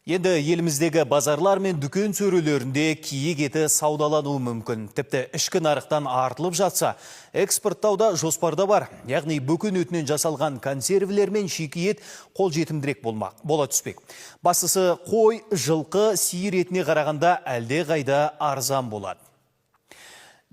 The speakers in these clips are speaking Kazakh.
Енді еліміздегі базарлар мен дүкен сөрелерінде киік еті саудалануы мүмкін. Тіпті ішкі нарықтан артылып жатса, экспорттау да жоспарда бар. Яғни бөкен етінен жасалған консервілер мен шикі ет қолжетімдірек болмақ, бола түспек. Бастысы, қой, жылқы, сиыр етіне қарағанда әлде қайда арзан болады.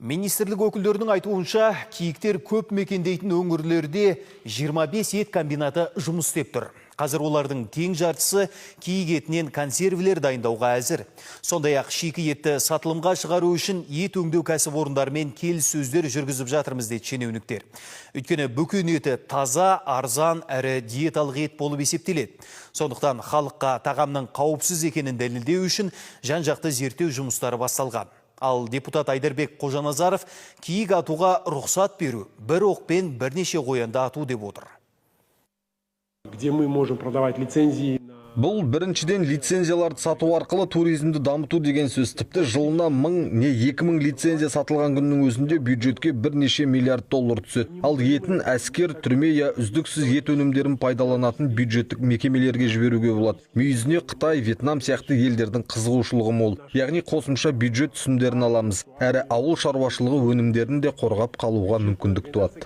Министрлік өкілдерінің айтуынша, киіктер көп мекендейтін өңірлерде 25 ет комбинаты жұмыс істеп тұр. Қазір олардың тең жартысы киік етінен консервілер дайындауға әзір. Сондай-ақ шикі етті сатылымға шығару үшін ет өңдеу кәсіпорындарымен келіссөздер жүргізіп жатырмыз, дейді шенеуніктер. Өйткені бөкен еті таза, арзан әрі диеталық ет болып есептеледі. Сондықтан халыққа тағамның қауіпсіз екенін дәлелдеу үшін жан-жақты зерттеу жұмыстары басталған. Ал депутат Айдарбек Қожаназаров киік атуға рұқсат беру бір оқпен бірнеше қоянды ату деп отыр. Где мы можем продавать лицензии. Бұл, біріншіден, лицензияларды сату арқылы туризмді дамыту деген сөз. Тіпті жылына 1000 не 2000 лицензия сатылған күннің өзінде бюджетке бірнеше миллиард доллар түседі. Ал етін әскер, түрме я үздіксіз ет өнімдерін пайдаланатын бюджеттік мекемелерге жіберуге болады. Мүйізіне Қытай, Вьетнам сияқты елдердің қызығушылығы мол. Яғни қосымша бюджет түсімдерін аламыз. Әрі ауыл шаруашылығы өнімдерін де қорғап қалуға мүмкіндік туады.